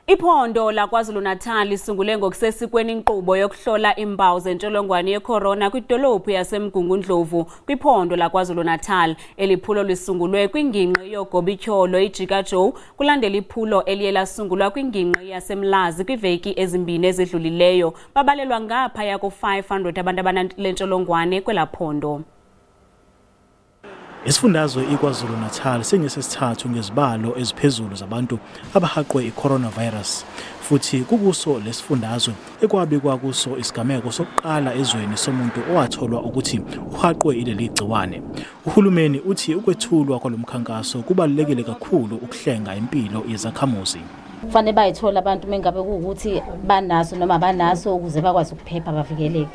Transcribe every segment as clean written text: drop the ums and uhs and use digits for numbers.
Iphondo laKwaZulu-Natal lisungule ngokusesikweni inkqubo yokuhlola iimpawu zentsholongwane yekhorona kwidolophu yaseMgungundlovu kwiphondo laKwaZulu-Natal. Eli phulo lisungulwe kwingingqi yoGobityholo iJikajoe kulandela iphulo eliye lasungulwa kwingingqi yaseMlazi kwiiveki ezimbini ezidlulileyo. Babalelwa ngaphaya ko-500 abantu abanale ntsholongwane kwelaa phondo. Isifundazwe iKwaZulu-Natal singesesithathu ngezibalo eziphezulu zabantu abahaqwe i-coronavirus futhi kukuso lesifundazwe ekwabikwa kuso isigameko sokuqala ezweni somuntu owatholwa ukuthi uhaqwe ileli gciwane. Uhulumeni uthi ukwethulwa kwalomkhankaso kubalulekile kakhulu ukuhlenga impilo yezakhamuzi. Kufanele bayithole abantu mengabe kuwukuthi banaso noma banaso ukuze bakwazi ukuphepha bavikeleke.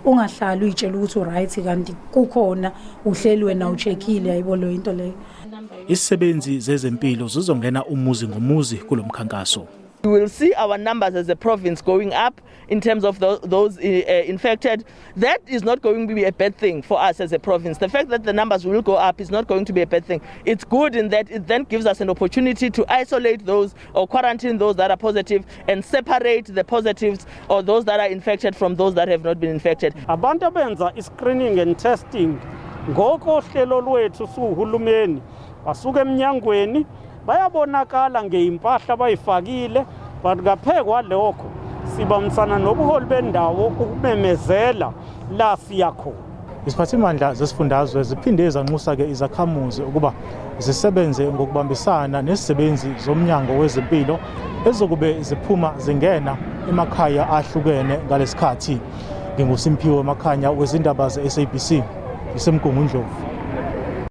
Ungahlali uyitshela ukuthi uright kanti kukhona uhleli wena ucheckile ayibo leyo into leyo. Izisebenzi zezempilo zizongena umuzi ngomuzi kulomkhankaso. We will see our numbers as a province going up in terms of those infected. That is not going to be a bad thing for us as a province. The fact that the numbers will go up is not going to be a bad thing. It's good in that it then gives us an opportunity to isolate those or quarantine those that are positive and separate the positives or those that are infected from those that have not been infected. Abantu abenza i-screening and testing ngokohlelo lwethu siwuhulumeni basuka eminyangweni bayabonakala ngeimpahla abayifakile, but ngaphe kwalokho sibambisana nobuholi bendawo ukumemezela la siya khona. Iziphathimandla zesifundazwe ziphinde zanxusa-ke izakhamuzi ukuba zisebenze ngokubambisana nezisebenzi zomnyango wezempilo ezokube ziphuma zingena emakhaya ahlukene ngalesikhathi. NginguSimphiwe Makhanya wezindaba ze-SABC ngiseMgungundlovu.